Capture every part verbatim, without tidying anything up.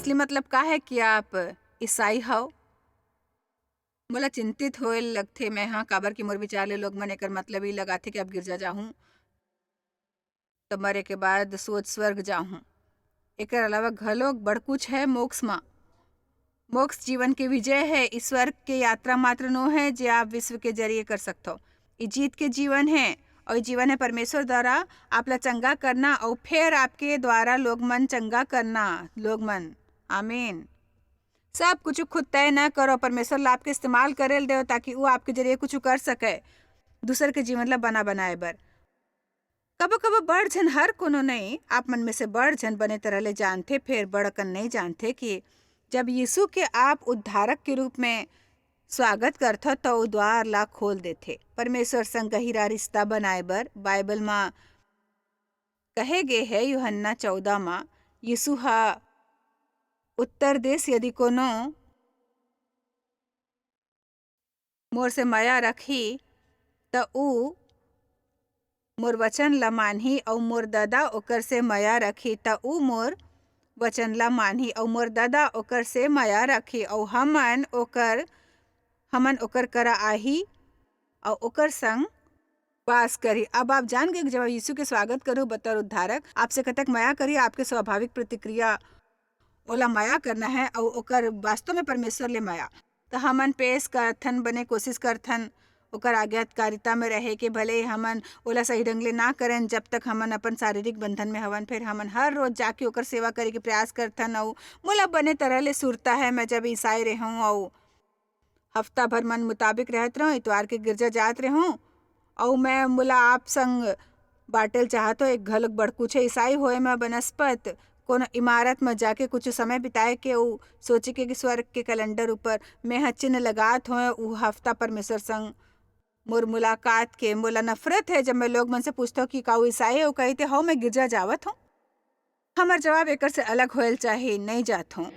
असली मतलब का है कि आप ईसाई हव? मोला चिंतित होए लगथे मैं हा, काबर कि मोर विचार ले लोग मन एकर मतलब ई लगाथे कि आप गिरजा जाहूं, त मरे के बाद सोच स्वर्ग जाहूं। एकर अलावा घलो बड़ कुछ है मोक्ष मा। मोक्ष जीवन के विजय है, ईश्वर के यात्रा मात्र नो है जे आप विश्व के जरिए कर सकथो। ई जीत के जीवन है, और ई जीवन है परमेश्वर द्वारा आप ला चंगा करना, और फिर आपके द्वारा लोग मन चंगा करना। लोग मन, आमीन। सब कुछ खुद तय न करो, परमेश्वर ला आपके इस्तेमाल करे ल देव, ताकि वो आपके जरिए कुछ कर सके, दूसर के जीवन ला बना बनाए बर। कबो कबो बड़ झन, हर कोनो नहीं, आप मन में से बड़ झन बने तरह ले जानथे, फेर बड़ अकन नहीं जानथे कि जब यीशु के आप उद्धारक के रूप में स्वागत करथो, तो वो द्वार ला खोल देथे। परमेश्वर संग गहिरा रिश्ता बनाए बर बाइबल मा कहे गे है, यूहन्ना चौदह मा यीशु हा उत्तर देस, यदि कोनो मोर से मया रखही, त ऊ मोर वचन ला मानही, अऊ मोर ददा ओकर से मया रखही, त ऊ मोर वचन ला मानही, अऊ मोर ददा ओकर से मया रखही, अऊ हमन ओकर, हमन ओकर करा आही, अऊ ओकर संग वास करी। अब आप जान गए कि जब आप यीशु के स्वागत करो बतौर उद्धारक, आपसे कतक मया करी, आपके स्वाभाविक प्रतिक्रिया ओला मया करना है, अऊ ओकर वास्तव में परमेश्वर ले मया। त हमन पेश करथन, बने कोशिश करथन ओकर आज्ञाकारिता में रहे के, भले हमन ओला सही ढंग ले ना करन, जब तक हमन अपन शारीरिक बंधन में हवन। फिर हमन हर रोज जाके ओकर सेवा करे के प्रयास करथन, अऊ मोला बने तरह ले सुरता है, मैं जब ईसाई रहूं अऊ हफ्ता भर मन मुताबिक रहत रहूं, इतवार के गिरजा जात रहूं, अऊ मैं मोला आप संग बांटे ल चाहत हों, एक घलोक बड़कुछ ईसाई होए म बनस्पत कोनो इमारत म जाके कुछ समय बिताए के, ऊ सोचे के कि स्वर्ग के कैलेंडर ऊपर मैं ह चिन्ह लगात हों, ऊ हफ्ता परमेश्वर संग मोर मुलाकात के। मोला नफरत है, जब मैं लोग मन से पूछता हूँ कि का ऊ ईसाई है, ऊ कहिथे, "हव, मैं गिरजा जावत हूँ।" हमर जवाब एकर से अलग होयल चाही, "नहीं जात हूँ।"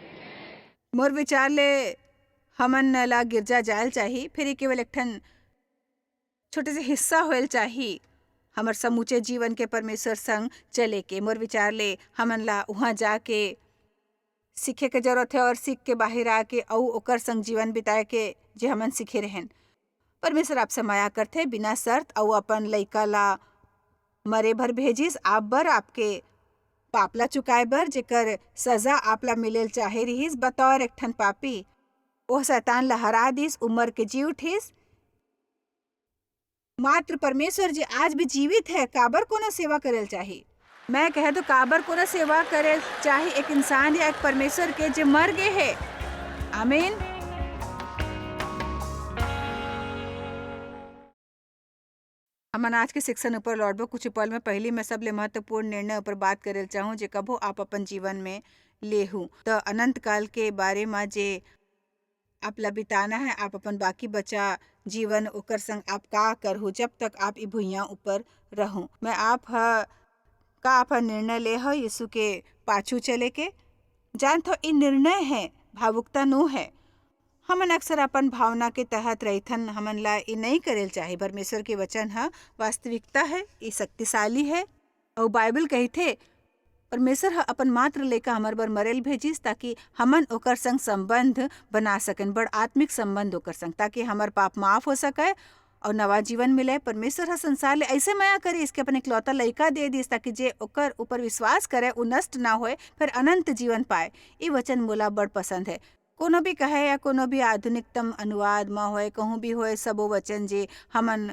मोर विचार ले हमन ला गिरजा जायल चाही, फिर ये केवल एक ठन छोटे से हिस्सा होयल चाही हमर समूचे जीवन के परमेश्वर संग चले के। मोर विचार ले हमन ला उहाँ जाके सीखे के जरूरत है और सीख के बाहिर आके अऊ ओकर संग जीवन बिताए के, जे हमन सीखे रहेन। परमेश्वर आपसे मया करथे बिना शर्त, अऊ अपन लइका ला मरे भर भेजिस आप बर, आपके पाप ला चुकाए बर, जेकर सजा आप ला मिले ल चाहे रिहिस। बतौर एक ठन पापी, ओह शैतान ला हरा दिस, उमर के जी उठिस। मात्र परमेश्वर जे आज भी जीवित है, काबर कोनो सेवा करे ल चाही? मैं कहे तो काबर कोनो सेवा करे ल चाही एक इंसान या एक परमेश्वर के जे मर गए है? आमीन। हमन आज के शिक्षण ऊपर लौटबो। कुछ पल में पहली मैं सबले महत्वपूर्ण निर्णय ऊपर बात करे ल चाहूँ, जे कभो आप अपन जीवन में लेहू, त अनंत काल के बारे म जे आप ला बिताना है, आप अपन बाकी बचा जीवन ओकर संग आप का करहू, जब तक आप ई भुइयां ऊपर रहू। मैं आप ह, का आप ह निर्णय ले हो यीशु के पाछू चले के? जानथो, ई निर्णय है, भावुकता नो है। हमन अक्सर अपन भावना के तहत रहिथन, हमन ला ई नहीं करे ल चाही। परमेश्वर के वचन ह वास्तविकता है, ई शक्तिशाली है। अऊ बाइबल कहिथे, परमेश्वर ह अपन मात्र लइका हमर बर मरे ल भेजिस, ताकि हमन ओकर संग संबंध बना सकेन, बड़ आत्मिक संबंध ओकर संग, ताकि हमर पाप माफ हो सके और नवा जीवन मिले। परमेश्वर ह संसार ले ऐसे मया करिस कि अपन इकलौता लइका दे दिस, ताकि जे ओकर ऊपर विश्वास करे, ऊ नष्ट ना होए, फिर अनंत जीवन पाए। ये वचन मोला बड़ पसंद है। कोनो भी कहे या कोनो भी आधुनिकतम अनुवाद म होए, कहूँ भी होए, सबो वचन जे हमन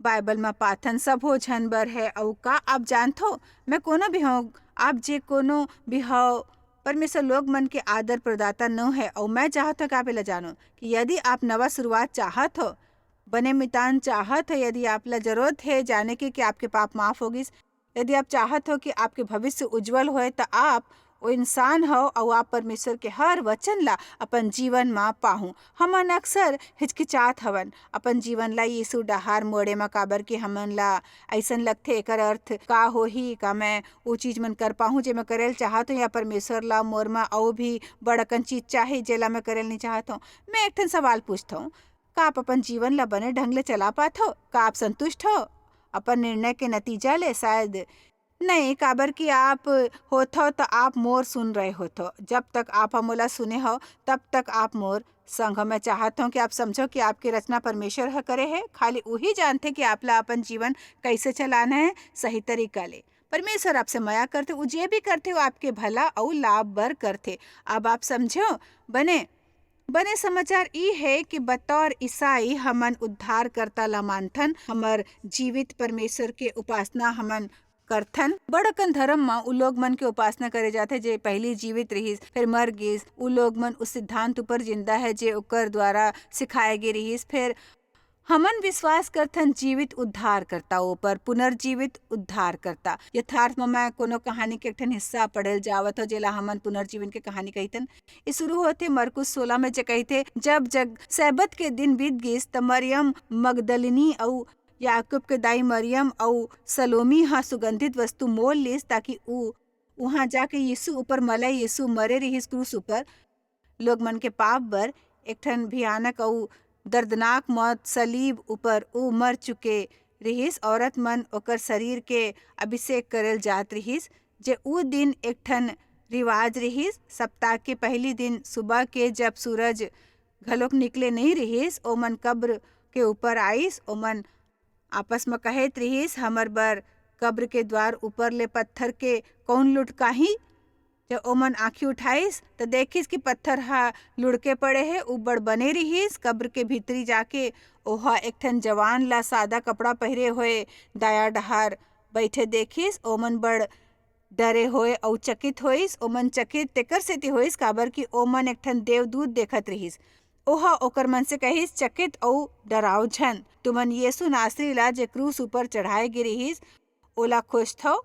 बाइबल म पाथन, सबो झन बर है। अऊ का आप जानथो, मैं कोनो भी हूँ, आप जे कोनो भी हव, परमेश्वर लोग मन के आदर प्रदाता नो है। अऊ मैं चाहत हूँ कि आप एला जानो कि यदि आप नवा शुरुआत चाहत हो, बने मितान चाहत हो, यदि आप ला जरूरत है जाने के कि आपके पाप माफ हो गिस, यदि आप चाहत हो कि आपके भविष्य उज्जवल होए, त आप ओ इंसान हो अऊ आप परमेश्वर के हर वचन ला अपन जीवन म पाहू। हमन अक्सर हिचकिचात हवन अपन जीवन ला यीशु डहार मोड़े म, काबर कि हमन ला अइसन लगथे, एकर अर्थ का होही? का मैं ओ चीज मन कर पाहूँ जे मैं करे ल चाहत हूँ, या परमेश्वर ला मोर म अऊ भी बड़ अकन चीज चाही जेला मैं करे ल नहीं चाहत हूँ? मैं एक ठन सवाल पूछत हूँ, का आप अपन जीवन ला बने ढंग ले चला पाथो? का आप संतुष्ट हो अपन निर्णय के नतीजा ले? शायद नहीं, काबर कि आप होथव त आप मोर सुन रहे होथव। जब तक आप ह मोला सुने हव, तब तक आप मोर संग हव। मैं चाहत हव कि आप समझव कि आपके रचना परमेश्वर ह करे हे। खाली उही जानथे कि आप ला अपन जीवन कइसे चलाना हे सही तरीका ले। परमेश्वर आपसे मया करथे, उ जे भी करथे, वो आपके भला अउ लाभ बर करथे। अब आप समझव? बने, बने समाचार ई हे कि बतौर ईसाई हमन उद्धारकर्ता ला मानथन, हमर जीवित परमेश्वर के उपासना हमन करथन। बड़ अकन धर्म म उ लोग मन के उपासना करे जाथे, जे पहिली जीवित रिहिस, फेर मर गिस। उ लोग मन उस सिद्धांत ऊपर जिंदा हे, जे ओकर द्वारा सिखाए गे रिहिस। फेर हमन विश्वास करथन जीवित उद्धारकर्ता ऊपर, पुनर्जीवित उद्धारकर्ता। यथार्थ म मैं कोनो कहानी के एक ठन हिस्सा पढ़े ल जावत हव, जेला हमन पुनर्जीवन के कहानी कहिथन। ये शुरू होथे मरकुस सोलह में, जे कहिथे, "जब जग सैबत के दिन बीत गिस, त मरियम मगदलिनी अउ याकूब के दाई मरियम अउ सलोमी ह सुगंधित वस्तु मोल लिस, ताकि उ उहाँ जाके यीशु ऊपर मलय, यीशु मरे रिहिस क्रूस ऊपर, लोग मन के पाप बर एक ठन भयानक अउ दर्दनाक मौत, सलीब ऊपर उ मर चुके रिहिस।" औरत मन ओकर शरीर के अभिषेक करल जात रिहिस, जे उ दिन एक ठन रिवाज रिहिस। सप्ताह के पहली दिन सुबह के, जब सूरज घलोक निकले नइ रिहिस, ओमन कब्र के ऊपर आइस। ओमन आपस म कहत रिहिस, "हमर बर कब्र के द्वार ऊपर ले पत्थर के कौन लुटकाही?" जब ओमन आँखी उठाइस, त देखिस कि पत्थर ह लुढ़के पड़े हे, उबड़ बने रिहिस। कब्र के भीतरी जाके ओहा एक ठन जवान ला सादा कपड़ा पहिरे होए दाया डहार बइठे देखिस। ओमन बड़ डरे होए अउ चकित होइस। ओमन चकित तेकर सेती होइस, काबर कि ओमन एक ठन देवदूत देखत रिहिस। ओहा ओकर मन से कहिस, "चकित अउ डराव झन। तुमन यीशु नासरी ला, जे क्रूस ऊपर चढ़ाए गे रिहिस, ओला खोजथव।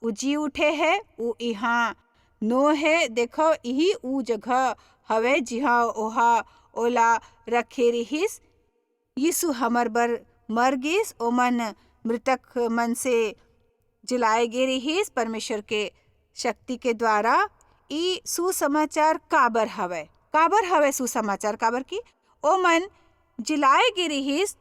उ जी उठे हे, उ इहाँ नो हे। देखव, इही उ जगह हवे, जिहाँ ओहा ओला रखे रिहिस।" यीशु हमर बर मर गिस, ओमन मृतक मन से जिलाए गे रिहिस परमेश्वर के शक्ति के द्वारा। ई सुसमाचार काबर हवय? काबर हवय सुसमाचार? काबर कि ओमन जिलाए गे रिहिस,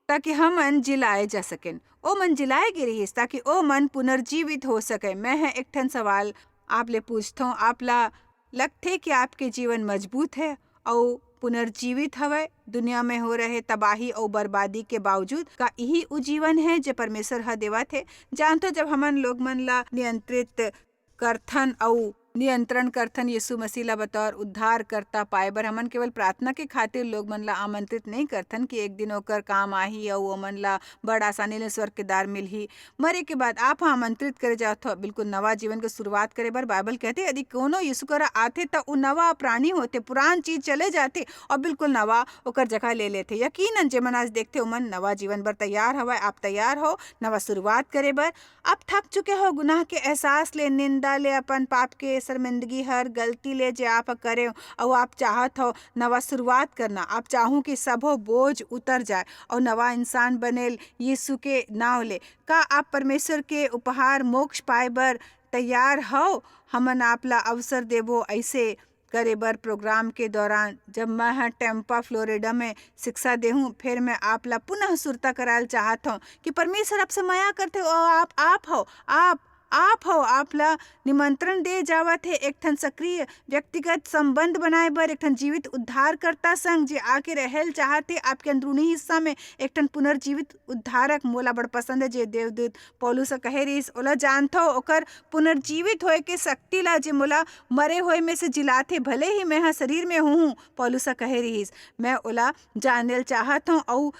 ताकि हमन जिलाए जा सकेन। ओमन जिलाए गे रिहिस, ताकि ओमन पुनर्जीवित हो सके। मैं ह एक ठन सवाल आप ले पूछथौं, आप ला लगथे कि आपके जीवन मजबूत है अउ पुनर्जीवित हवय? दुनिया में हो रहे तबाही अउ बर्बादी के बावजूद, का इही उ जीवन है, जे परमेश्वर ह देवत हे? जानथो, जब हमन लोग मन ला नियंत्रित करथन अउ नियंत्रण करथन, यीशु मसीह ला बतौर उद्धारकर्ता पाए बर, हमन केवल प्रार्थना के खातिर लोग मन ला आमंत्रित नहीं करथन कि एक दिन ओकर काम आही अउ ओमन ला बड़ आसानी ले स्वर्ग के द्वार मिलही। मरे के बाद आप ह आमंत्रित करे जात हो बिल्कुल नवा जीवन के शुरुआत करे बर। बाइबल कहथे, यदि कोनो यीशु करा आथे, त उ नवा प्राणी होथे, पुरान चीज चले जाथे अउ बिल्कुल नवा ओकर जगह ले लेथे। यकीनन, जेमन आज देखथे, ओमन नवा जीवन बर तैयार हवय। आप तैयार हो नवा शुरुआत करे बर? आप थक चुके हो गुनाह के एहसास ले, निंदा ले, अपन पाप के शर्मिंदगी हर, गलती ले, जे आप करे हो, अउ आप चाहत हो नवा शुरुआत करना। आप चाहू कि सबो बोझ उतर जाए अउ नवा इंसान बनेल यीशु के नाव ले। का आप परमेश्वर के उपहार मोक्ष पाए बर तैयार हव? हमन आप ला अवसर देबो ऐसे करे बर। प्रोग्राम के दौरान, जब मैं ह टैम्पा, फ्लोरिडा में शिक्षा देहूं, फिर मैं आप ला पुनः सुरता करायल चाहत हौं कि परमेश्वर आपसे मया करथे अउ आप, आप हो, आप, आप हो, आप ला निमंत्रण दे जावत हे एक ठन सक्रिय व्यक्तिगत संबंध बनाए बर, एक ठन जीवित उद्धारकर्ता संग, जे आके रहल चाहत हे आपके अंदरूनी हिस्सा में, एक ठन पुनर्जीवित उद्धारक। मोला बड़ पसंद है, जे देवदूत पौलुस ह कहे रिहिस, ओला जानथव, ओकर पुनर्जीवित होए के शक्ति ला, जे मोला मरे होए में से जिलाथे, भले ही मैं ह शरीर में हूँ, पौलुस ह कहे रिहिस, मैं ओला जानल चाहत हौं अउ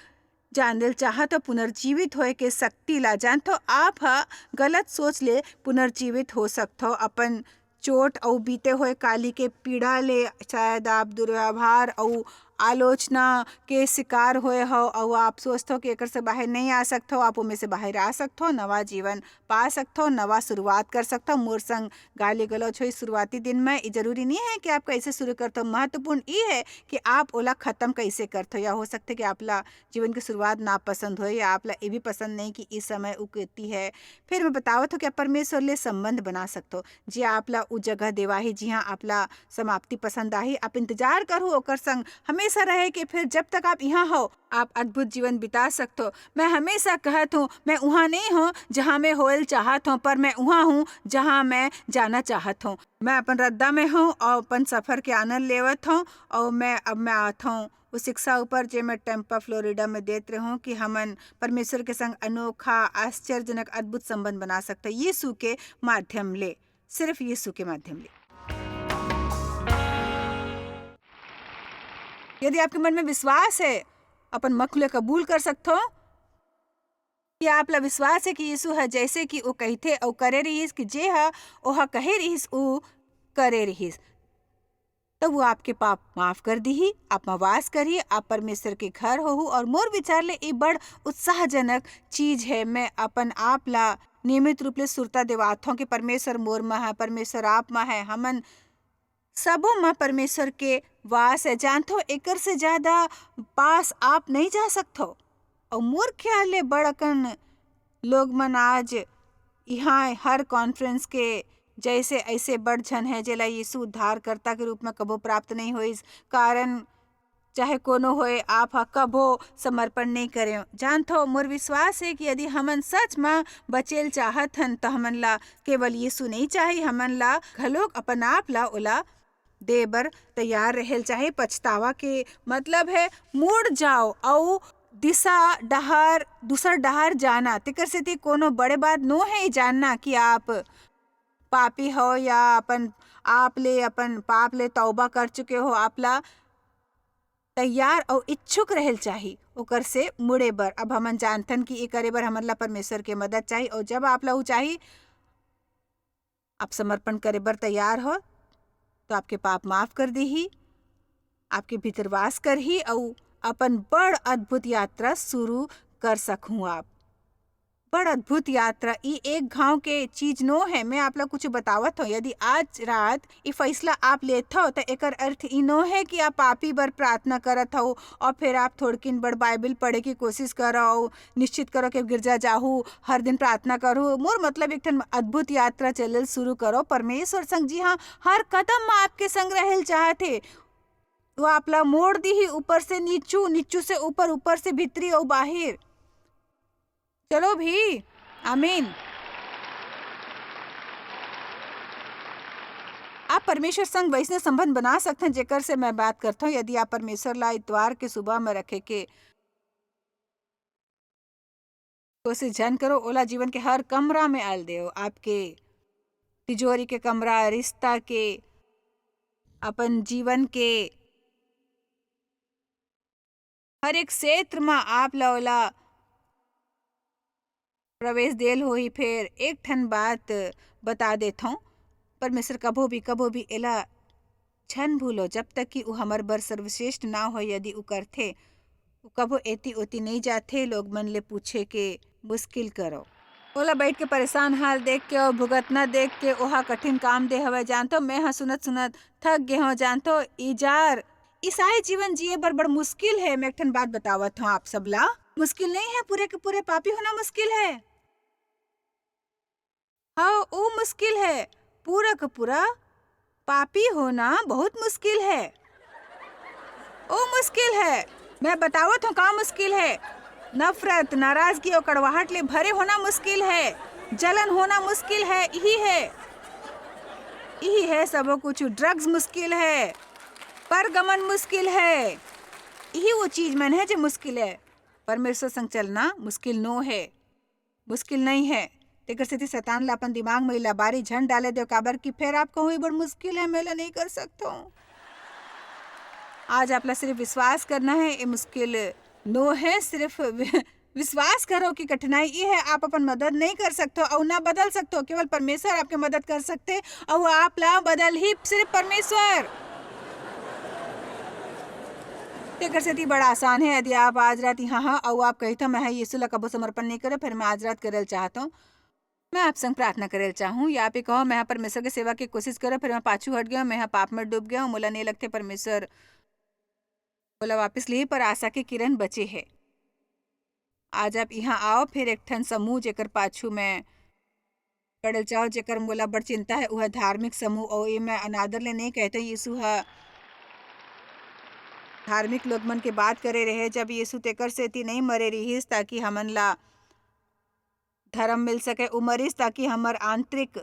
जानल चाहत हौं पुनर्जीवित होए के शक्ति ला। जानथव, आप ह गलत सोच ले पुनर्जीवित हो सकथव। अपन चोट अउ बीते होए काली के पीड़ा ले शायद आप दुर्व्यवहार अउ आलोचना के शिकार होए हव अउ आप सोचथव कि एकर से बाहर नहीं आ सकथव। आप ओमे से बाहर आ सकथव, नवा जीवन पा सकथव, नवा शुरुआत कर सकथव। मोर संग गाली गलौज होई शुरुआती दिन में, ई जरूरी नहीं है कि आप कैसे शुरू करथव, महत्वपूर्ण ई है कि आप ओला खत्म कैसे करथव। या हो सकथे कि आप ला जीवन के शुरुआत नापसंद होए या आप ला ये भी पसंद नहीं कि इस समय उ कहती है। फिर मैं बतावत हूँ कि आप परमेश्वर ले संबंध बना सकथव, जे आप ला उ जगह देवाही जिहाँ आप ला समाप्ति पसंद आही। आप इंतजार करहु ओकर संग, हमेशा ऐसा रहे कि फिर जब तक आप यहाँ हो, आप अद्भुत जीवन बिता सकते हो। मैं हमेशा कहत हूँ, मैं वहाँ नहीं हूँ जहाँ मैं होल चाहत हूँ, पर मैं वहाँ हूँ जहाँ मैं जाना चाहत हूँ। मैं अपन रद्दा में हूँ और अपन सफर के आनंद लेवत हूँ। और मैं, अब मैं आत हूँ उस शिक्षा ऊपर, जे मैं टैम्पा फ्लोरिडा में देत रहूँ, कि हमन परमेश्वर के संग अनोखा, आश्चर्यजनक, अद्भुत संबंध बना सकते हैं यीशु के माध्यम ले, सिर्फ यीशु के माध्यम ले। यदि आपके मन में विश्वास है, अपन मुख ले कबूल कर सकथो कि आप ला विश्वास है कि यीशु ह, जैसे कि वो कहथे अउ करे रहिस, कि जे ह ओहा कहे रहिस, वो करे रहिस, तब वो आपके पाप माफ कर दिही, आप मा वास करही, आप परमेश्वर के घर होहू। और मोर विचार ले ये बड़ उत्साहजनक चीज है। मैं अपन आप ला नियमित रूप ले सुरता देवात हूँ कि परमेश्वर मोर मा है, परमेश्वर आप मा है, हमन सबो मा परमेश्वर के वास है। जानथो, एकर से ज्यादा पास आप नहीं जा सकथो। और मोर ख्याल ले बड़ अकन लोग मन आज यहाँ हर कॉन्फ्रेंस के जैसे ऐसे बड़ झन है, जेला यीशु उद्धारकर्ता के रूप में कबो प्राप्त नहीं होइस। कारण चाहे कोनो होए, आप ह कभो समर्पण नहीं करे। जानथो, मोर विश्वास है कि यदि हमन सच म बचेल चाहत हन, त हमन ला केवल यीशु नहीं चाही, हमन ला घलोक अपन आप ला ओला दे बर तैयार रहेल चाही। पछतावा के मतलब है मुड़ जाओ अउ दिशा डहार, दूसर डहार जाना। तेकर सेती कोनो बड़े बात नो है जानना कि आप पापी हो या अपन आप ले, अपन पाप ले तौबा कर चुके हो। आप ला तैयार अउ इच्छुक रहेल चाही ओकर से मुड़े बर। अब हमन जानथन कि ये करे बर हमन ला परमेश्वर के मदद चाही, अउ जब आप ला ऊ चाही, आप समर्पण करे बर तैयार हो, तो आपके पाप माफ कर दीही, आपके भीतर वास करही, अउ अपन बड़ अद्भुत यात्रा शुरू कर सकहूँ आप। बड़ अद्भुत यात्रा, ई एक घाव के चीज नो है। मैं आप ला कुछ बतावत हूँ, यदि आज रात ई फैसला आप लेत हव, त एकर अर्थ ई नो है कि आप पापी बर प्रार्थना करत हव और फिर आप थोड़किन बड़ बाइबल पढ़े की कोशिश करव, निश्चित करो कि गिरजा जाहू, हर दिन प्रार्थना करू। मोर मतलब, एक ठन अद्भुत यात्रा चलल शुरू करो। परमेश्वर संग, जी हाँ, हर कदम म आपके संग रहल चाहत हे। वो आप ला मोड़ दीही ऊपर से नीचू, नीचू से ऊपर, ऊपर से भीतरी अउ बाहिर। चलो भी, आमीन। आप परमेश्वर संग वैसने संबंध बना सकथन, जेकर से मैं बात करथौं। यदि आप परमेश्वर ला इतवार के सुबह में रखे के कोशिश झन करो, ओला जीवन के हर कमरा में आल देव। आपके तिजोरी के कमरा, रिश्ता के, अपन जीवन के हर एक क्षेत्र म आप ला ओला प्रवेश देल होही। फेर एक ठन बात बता देथौं, परमेश्वर कभो भी, कभो भी एला झन भूलो, जब तक कि ऊ हमर बर सर्वश्रेष्ठ ना होय। यदि ऊ करथे, ऊ कभो एती ओती नइ जाथे, लोग मन ले पूछे के मुश्किल करो। ओला बैठ के परेशान हाल देख के अउ भुगतना देख के ओहा कठिन काम दे हवय। जानथो, मैं ह सुनत सुनत थक गे हव। जानथो, इजार, ईसाई जीवन जिए बर बड़ मुश्किल है। मैं एक ठन बात बतावत हव आप सब ला, मुश्किल नहीं है, पूरे के पूरे पापी होना मुश्किल है। हाँ, ओ मुश्किल है, पूरा का पूरा पापी होना बहुत मुश्किल है। ओ मुश्किल है, मैं बतावत हूँ का मुश्किल है। नफरत, नाराजगी और कड़वाहट ले भरे होना मुश्किल है। जलन होना मुश्किल है, यही है, यही है सबो कुछ। ड्रग्स मुश्किल है, परगमन मुश्किल है, यही वो चीज मन है जो मुश्किल है। परमेश्वर संग चलना मुश्किल नो है, मुश्किल नहीं है। तेकर सेती शैतान ला अपन दिमाग में ई लबारी झन डाले देव, काबर कि फेर आप कहूँ, "ये बड़ मुश्किल है, मैं ला नहीं कर सकता हूँ।" आज आप ला सिर्फ विश्वास करना है, ये मुश्किल नो है, सिर्फ वि-, विश्वास करो कि कठिनाई ये है, आप अपन मदद नहीं कर सकते हो और ना बदल सकते हो, केवल परमेश्वर आपके मदद कर सकते, और आप ला बदल ही सिर्फ परमेश्वर। तेकर सेती बड़ा आसान है, यदि आप आज रात यहाँ हा अउ आप कहित हो, "मैं ह यीशु ला कभू समर्पण नहीं करे, फिर मैं आज रात करल चाहत हूँ।" मैं आप संग प्रार्थना करल चाहूँ, या आप ये कहो, "मैं ह परमेश्वर के सेवा के कोशिश करे, फिर मैं पाछू हट गया, मैं ह पाप में डूब गया हूँ, मोला नहीं लगते परमेश्वर मोला वापस लिही, पर आशा के किरण बचे है।" आज आप यहाँ आओ, फिर एक ठन समूह, जेकर पाछू मैं पड़ल चाहो, जेकर मोला बड़ चिंता है, वह धार्मिक समूह। और ये मैं अनादर ले नहीं कहते, यीशु ह धार्मिक लोग मन के बात करे रहे, जब यीशु तेकर सेती नहीं मरे रिहिस ताकि हमन ला धर्म मिल सके, उ मरिस ताकि हमर आंतरिक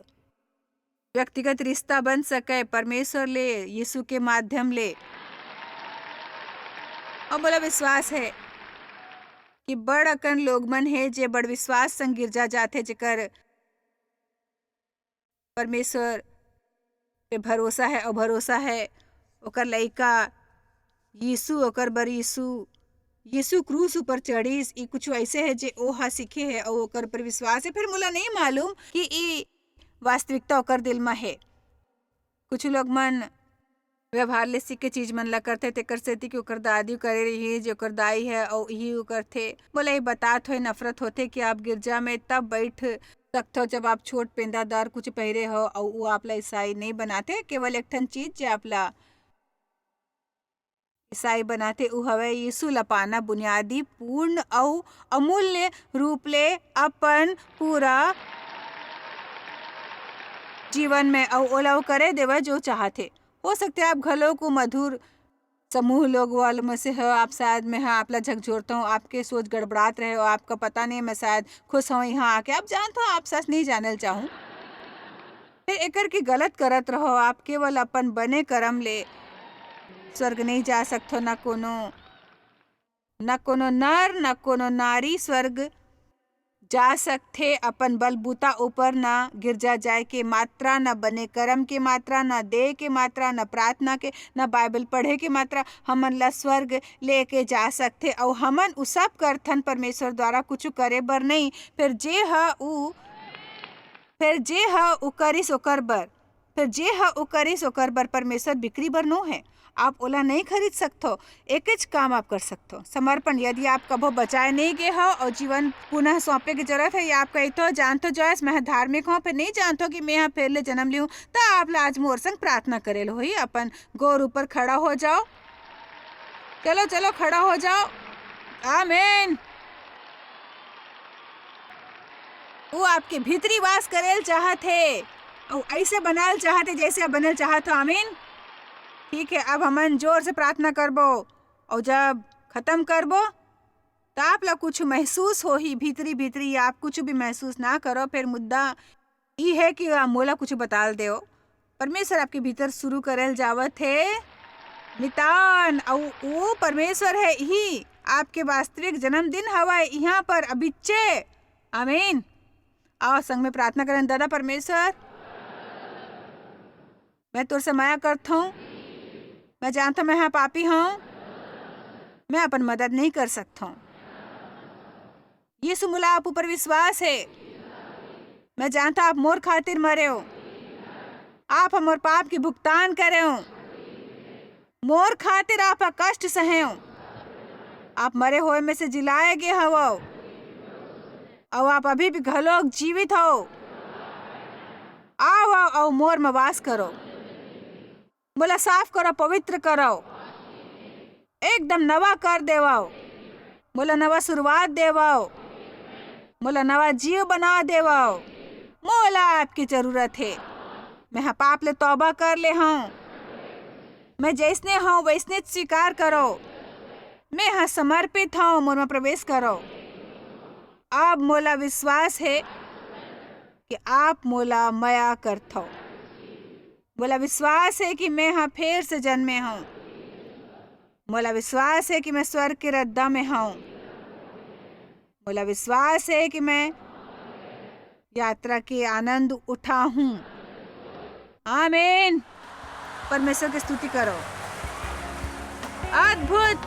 व्यक्तिगत रिश्ता बन सके परमेश्वर ले, यीशु के माध्यम ले। अउ मोला विश्वास हे कि बड़ अकन लोग मन हे जे बड़ विश्वास संग गिरजा जाथे, जेकर परमेश्वर पे भरोसा हे अउ भरोसा हे ओकर लइका यीशु, ओकर बर यीशु, यीशु क्रूस ऊपर चढ़िस। ई कुछ ऐसे हे जे ओ हा सीखे हे अउ ओकर पर विश्वास हे। फिर मोला नहीं मालूम कि ई वास्तविकता ओकर दिल में हे। कुछ लोग मन व्यवहार ले सीख के चीज मन ला करथे, तेकर सेती कि ओकर दादी करे रही, जे ओकर दाई हे अउ इही उ करथे। मोला ये बात होय नफरत होथे कि आप गिरजा में तब बैठ सकथव जब आप छोट पेंदादार कुछ पहिरे हो अउ वो आप ला ईसाई नहीं बनाथे। केवल एक ठन चीज जे आप ला ईसाई बनाथे, उ हवय यीशु ला पाना, बुनियादी, पूर्ण अउ अमूल्य रूप ले अपन पूरा जीवन में, अउ ओला वो करे देवय जो चाहथे। हो सकथे आप घलो को मधुर समूह लोग वाले में से हो, आप शायद मैं हा आप ला झकझोरता हूँ, आपके सोच गड़बड़ात रहे हो, आपका पता नहीं, मैं शायद खुश हूँ यहाँ आके। आप जानत हो, आप सच नहीं जानल चाहूँ। फिर एकर के गलत करत रहो, आप केवल अपन बने कर्म ले स्वर्ग नहीं जा सकथो, ना कोनो, ना कोनो नर, ना कोनो नारी स्वर्ग जा सकथे अपन बलबूता ऊपर, ना गिरजा जाए के मात्रा, ना बने कर्म के मात्रा, ना दे के मात्रा, ना प्रार्थना के, ना बाइबल पढ़े के मात्रा हमन ला स्वर्ग लेके जा सकथे। अउ हमन उ सब करथन परमेश्वर द्वारा कुछ करे बर नहीं। फिर जे ह उ, फिर जे ह उ करिस ओकर बर, फिर जे ह उ करिस ओकर बर परमेश्वर बिक्री बर नो हे। आप ओला नहीं खरीद सकथो। एकेच काम आप कर सकथो, समर्पण। यदि आप कभो बचाए नहीं गे हो और जीवन पुनः सौंपे की जरूरत है, या आप कहिथो, जानथो जॉयस, मैं ह धार्मिक हूँ, फिर नहीं जानथो कि मैं ह फेर ले जन्म लिहूँ, त आप ला आज मोर संग प्रार्थना करे ल होही। अपन गोर ऊपर खड़ा हो जाओ। चलो, चलो, खड़ा हो जाओ। आमीन। वो आपके भीतरी वास करेल चाहत हे, अउ ऐसे बनाल चाहत हे, जैसे आप बनल चाहत हो। आमीन। ठीक है, अब हमन जोर से प्रार्थना करबो, और जब खत्म करबो, त आप ला कुछ महसूस होही भीतरी भीतरी, या आप कुछ भी महसूस ना करो। फिर मुद्दा ई है कि आ, मोला कुछ बताल देव। परमेश्वर आपके भीतर शुरू करल जावत हे। मितान, अउ वो परमेश्वर है, यही आपके वास्तविक जन्मदिन हवय यहाँ पर अभिच्चे। आमीन। आओ संग में प्रार्थना करें। दादा परमेश्वर, मैं तोर से मया करत हूँ। मैं जानत हूँ मैं हा पापी हूँ, मैं अपन मदद नहीं कर सकत हूँ। यीशु, मोला आप ऊपर विश्वास है। मैं जानत हूँ आप मोर खातिर मरे हो, आप हमर पाप के भुगतान करे हो, मोर खातिर आप ह कष्ट सहे हो, आप मरे होए में से जिलाए गे हवव, अउ आप अभी भी घलोक जीवित हो। आओ, आओ, आओ, मोर में वास करो, मोला साफ करो, पवित्र करो, एकदम नवा कर देवव, मोला नवा शुरुआत देवव, मोला नवा जीव बना देवव। मोला आपकी जरूरत हे। मैं ह पाप ले तौबा कर ले हूँ। मैं जैसने हूँ वैसने स्वीकार करो। मैं ह समर्पित हूँ, मोर में प्रवेश करो। अब मोला विश्वास हे कि आप मोला मया करथव। मोला विश्वास हे कि मैं ह फेर से जन्मे हूँ। मोला विश्वास हे कि मैं स्वर्ग के रद्दा में हूँ। मोला विश्वास हे कि मैं यात्रा के आनंद उठाहूँ। आमीन। परमेश्वर की स्तुति करो। अद्भुत।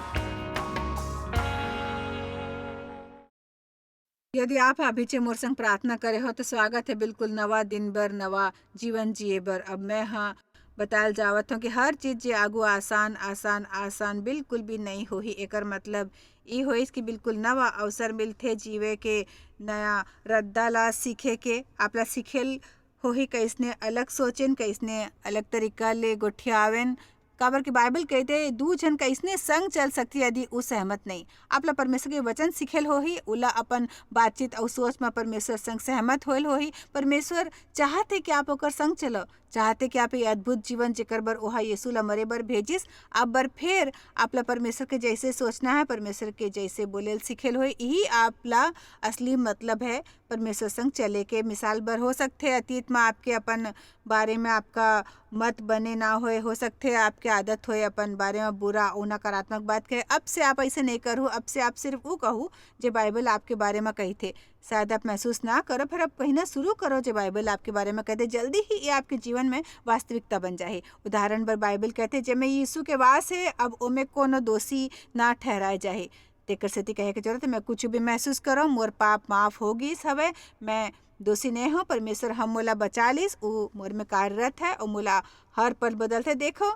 यदि आप ह अभी चे मोर संग प्रार्थना करे हो, तो स्वागत है बिल्कुल नवा दिन बर, नवा जीवन जिए बर। अब मैं ह बताल जावत हूँ कि हर चीज जे आगू आसान, आसान, आसान बिल्कुल भी नहीं होही। एकर मतलब ई होइस कि बिल्कुल नवा अवसर मिलथे जीवे के, नया रद्दा ला सीखे के। आप ला सीखेल होही, कइसने अलग सोचेन, कइसने अलग तरीका ले गोठियावेन। काबर कि बाइबल कहिथे, "दू झन कइसने संग चल सकथे, यदि उ सहमत नहीं।" आप ला परमेश्वर के वचन सीखेल होही, उला अपन बातचीत अउ सोच म परमेश्वर संग सहमत होएल होही। परमेश्वर चाहत हे कि आप ओकर संग चलो, चाहथे कि आप ये अद्भुत जीवन, जेकर बर ओहा यीशु ला मरे बर भेजिस, आप बर फेर आप ला परमेश्वर के जैसे सोचना है, परमेश्वर के जैसे बोलेल सिखेल होए, यही आप ला असली मतलब है परमेश्वर संग चले के। मिसाल बर हो सकथे अतीत में आपके अपन बारे में आपका मत बने ना होए, हो सकथे आपके आदत होए अपन बारे में बुरा और नकारात्मक बात कहे। अब से आप ऐसे नहीं करू, अब से आप सिर्फ वो कहू जे बाइबल आपके बारे में कही थे। शायद आप महसूस ना करो, फिर आप कहना शुरू करो जे बाइबल आपके बारे में कहते, जल्दी ही ये आपके जीवन में वास्तविकता बन जाए। उदाहरण बर बाइबल कहते, जे में यीशु के वास है, अब ओमे कोनो दोषी ना ठहराए जाए। तेकर सेती कहे के जरूरत है, मैं कुछ भी महसूस करो, मोर पाप माफ हो गीस हवे, मैं दोषी नहीं हूँ, परमेश्वर हम मोला बचा लीस, ऊ मोर में कार्यरत है और मोला हर पल बदलते। देखो,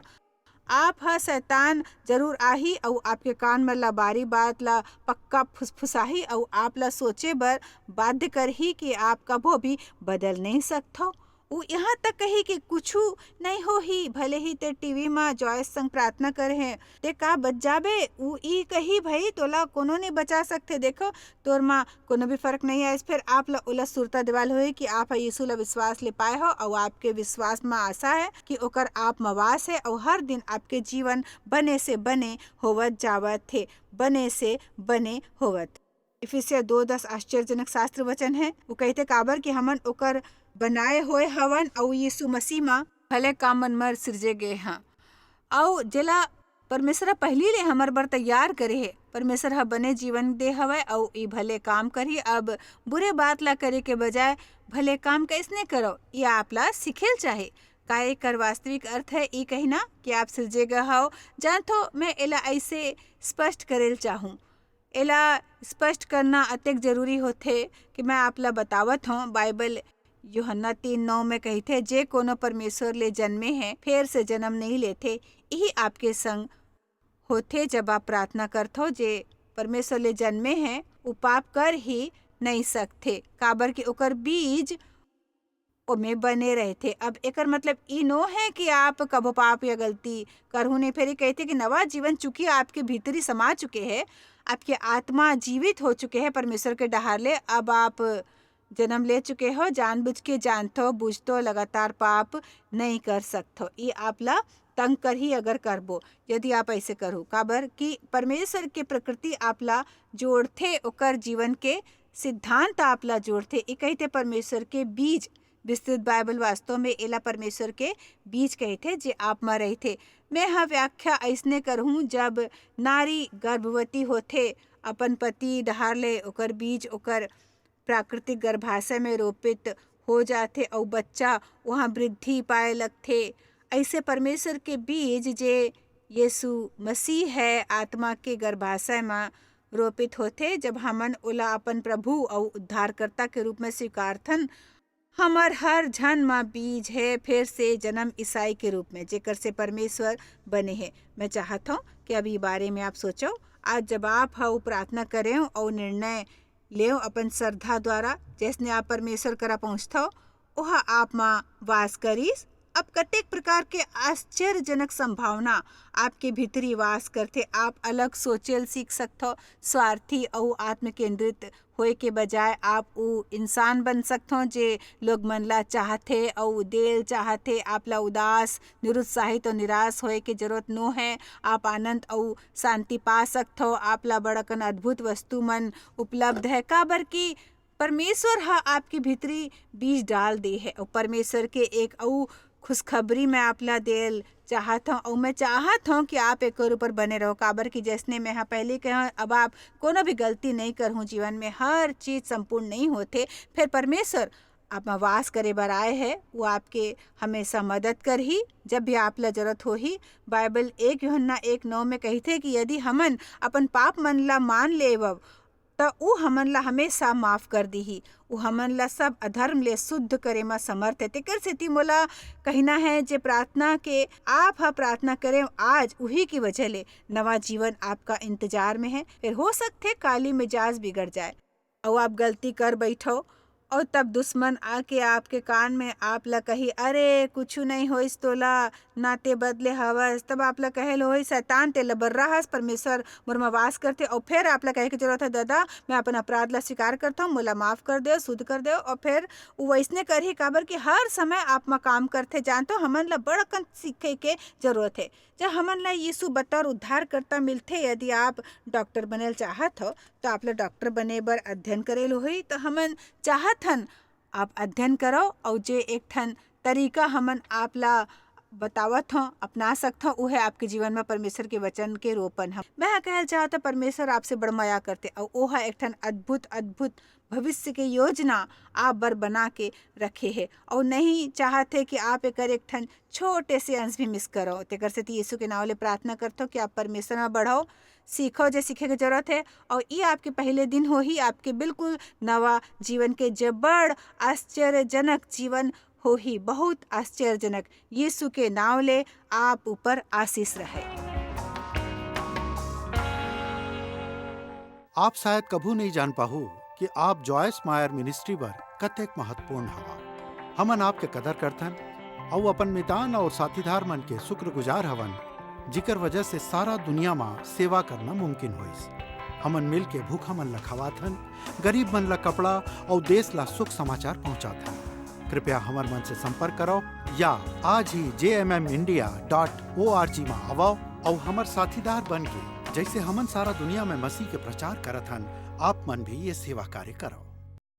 आप ह शैतान जरूर आही अउ आपके कान म लबारी बात ला पक्का फुसफुसाही अउ आप ला सोचे बर बाध्य करही कि आप कभो भी बदल नहीं सकथो। उ यहाँ तक कही कि कुछु नहीं होही, भले ही ते टीवी म जॉयस संग प्रार्थना करे हे, ते का बच जाबे? उ ई कही, "भई, तोला कोनो नहीं बचा सकथे।" देखो, तोर म कोनो भी फर्क नहीं आइस, फेर आप ला ओला सुरता देवाल होही कि आप ह यीशु ला विश्वास ले पाए हो अउ आपके विश्वास म आशा है कि ओकर आप म वास है अउ हर दिन आपके जीवन बने से बने होवत जावत हे, बने से बने होवत। इफिसिया दो दस आश्चर्यजनक शास्त्र वचन है। वो कहते, "काबर कि हमन ओकर बनाए होए हवन अउ यीशु मसीह म भले काम मन म सिरजे गए हैं।" अउ जेला परमेश्वर ह पहिली ले हमर बर तैयार करे हे। परमेश्वर ह बने जीवन दे हवय अउ ई भले काम करही। अब बुरे बात ला करे के बजाय भले काम कइसने करव, ये आप ला सिखेल चाहे। का एकर वास्तविक अर्थ है ई कहिना कि आप सिरजे गे हव? जानथो, मैं एला ऐसे स्पष्ट करेल चाहूँ। एला स्पष्ट करना अतेक जरूरी होथे कि मैं आप ला बतावत हौं, बाइबल यूहन्ना तीन नौ में कहिथे, "जे कोनो परमेश्वर ले जन्मे हे, फेर से जन्म नहीं लेथे।" यही आपके संग होथे, जब आप प्रार्थना करथो, जे परमेश्वर ले जन्मे हे, वो पाप कर ही नहीं सकथे, काबर कि ओकर बीज ओमे बने रहथे। अब एकर मतलब ई नो है कि आप कभो पाप या गलती करहु नहीं, फेर ये कहथे कि नवा जीवन, चूंकि आपके भीतरी समा चुके है, आपके आत्मा जीवित हो चुके है परमेश्वर के डहार ले, अब आप जन्म ले चुके हो, जानबूझ के जानथो, बूझथो, लगातार पाप नहीं कर सकथो। ये आप ला तंग करही अगर करबो, यदि आप ऐसे करहु, काबर कि परमेश्वर के प्रकृति आप ला जोड़थे, ओकर जीवन के सिद्धांत आप ला जोड़थे। ये कहते परमेश्वर के बीज, विस्तृत बाइबल वास्तव में एला परमेश्वर के बीज कहथे, जे आप म रहिथे। मैं ह व्याख्या अइसने करहूँ, जब नारी गर्भवती होथे, अपन पति डहार ले ओकर बीज ओकर प्राकृतिक गर्भाशय में रोपित हो जाथे अउ बच्चा वहाँ वृद्धि पाए लगथे। ऐसे परमेश्वर के बीज, जे यीशु मसीह है, आत्मा के गर्भाशय म रोपित होथे, जब हमन ओला अपन प्रभु अउ उद्धारकर्ता के रूप में स्वीकारथन। हमर हर झन म बीज हे, फेर से जन्म ईसाई के रूप में, जेकर से परमेश्वर बने हे। मैं चाहत हौं कि अब ई बारे में आप सोचो। आज जब आप ह प्रार्थना करेव अउ निर्णय लेव अपन श्रद्धा द्वारा, जैसने आप परमेश्वर करा पहुँचथव, ओहा आप म वास करिस। अब कतेक प्रकार के आश्चर्यजनक संभावना आपके भीतरी वास करथे। आप अलग सोचेल सीख सकथव, स्वार्थी अउ आत्म केंद्रित होए के बजाय आप उ इंसान बन सकथव, जे लोग मन ला चाहथे अउ देल चाहथे। आप ला उदास, निरुत्साहित अउ निराश होए के जरूरत नो है। आप आनंद अउ शांति पा सकथव। आप ला बड़ अकन अद्भुत वस्तु मन उपलब्ध है, काबर कि परमेश्वर ह आपके भीतरी बीज डाल दे है। अउ परमेश्वर के एक अउ खुशखबरी मैं आप ला देल चाहत हौं, अउ मैं चाहत हौं कि आप एकर ऊपर बने रहो, काबर कि जैसने मैं ह पहले कहे हौं, अब आप कोनो भी गलती नहीं करहूँ जीवन में, हर चीज संपूर्ण नहीं होथे, फिर परमेश्वर आप म वास करे बर आए है, वो आपके हमेशा मदद करही, जब भी आप ला जरूरत होही। बाइबल एक यूहन्ना एक नौ में कहिथे कि यदि हमन अपन पाप मन ला मान लेवव, त ऊ हमन ला हमेशा माफ कर दीही। ऊ हमन ला सब अधर्म ले शुद्ध करे म समर्थ है। तेकर सेती मोला कहिना है, जे प्रार्थना के आप ह प्रार्थना करेव आज, उही की वजह ले नवा जीवन आपका इंतजार में है। फिर हो सकथे काली मिजाज बिगड़ जाए अउ आप गलती कर बैठो, अउ तब दुश्मन आके आपके कान में आप ला कही, "अरे, कुछु नहीं होइस तोला, ना ते बदले हवस।" तब आप ला कहे ल होही, "शैतान, ते लबर्रा हस, परमेश्वर मोर म वास करथे।" अउ फेर आप ला कहे के जरूरत है, "दादा, मैं अपन अपराध ला स्वीकार करथौं, मोला माफ कर देव, शुद्ध कर देव।" अउ फेर वो वैसने करही, काबर कि हर समय आप म काम करथे। जानथो, हमन ला बड़कन सीखे के जरूरत है। जब हमन ला यीशु बतौर उद्धारकर्ता मिलथे, यदि आप डॉक्टर बने ल चाहत हो, तो आप ला डॉक्टर बने बर अध्ययन करे ल होही। तो हमन चाहत हन, आप अध्ययन करो, अउ जे एक ठन तरीका हमन आप ला बतावत हों, अपना सकथो, वो है आपके जीवन में परमेश्वर के वचन के रोपन। हम, मैं कहल चाहत हूँ, परमेश्वर आपसे बड़ मया करथे, अउ वो है एक ठन अद्भुत, अद्भुत भविष्य के योजना आप बर बना के रखे हे, अउ नहीं चाहत हे कि आप एकर एक ठन छोटे से अंश भी मिस करो। तेकर सेती यीशु के नाव ले प्रार्थना करथो कि आप परमेश्वर में बढ़ो, सीखो जे सीखे के जरूरत है, अउ ये आपके पहले दिन होही, आपके बिल्कुल नवा जीवन के जे बड़ आश्चर्यजनक जीवन होही, बहुत आश्चर्यजनक। यीशु के नाव ले आप ऊपर आशीष रहे। आप शायद कभू नहीं जान पाहू कि आप जॉयस मायर मिनिस्ट्री बर कतेक महत्वपूर्ण हवा। हमन आपके कदर करथन अउ अपन मितान अउ साथीदार मन के शुक्रगुजार हवन, जिकर वजह से सारा दुनिया म सेवा करना मुमकिन होइस। हमन मिल के भूखा मन ला खवाथन, गरीब मन ला कपड़ा अउ देश ला सुख समाचार पहुंचाथन। कृपया हमर मन से संपर्क करो या आज ही J M M India dot O R G म आवो अउ हमर साथीदार बन के, जैसे हमन सारा दुनिया में मसीह के प्रचार करत हन, आप मन भी ये सेवा कार्य करो।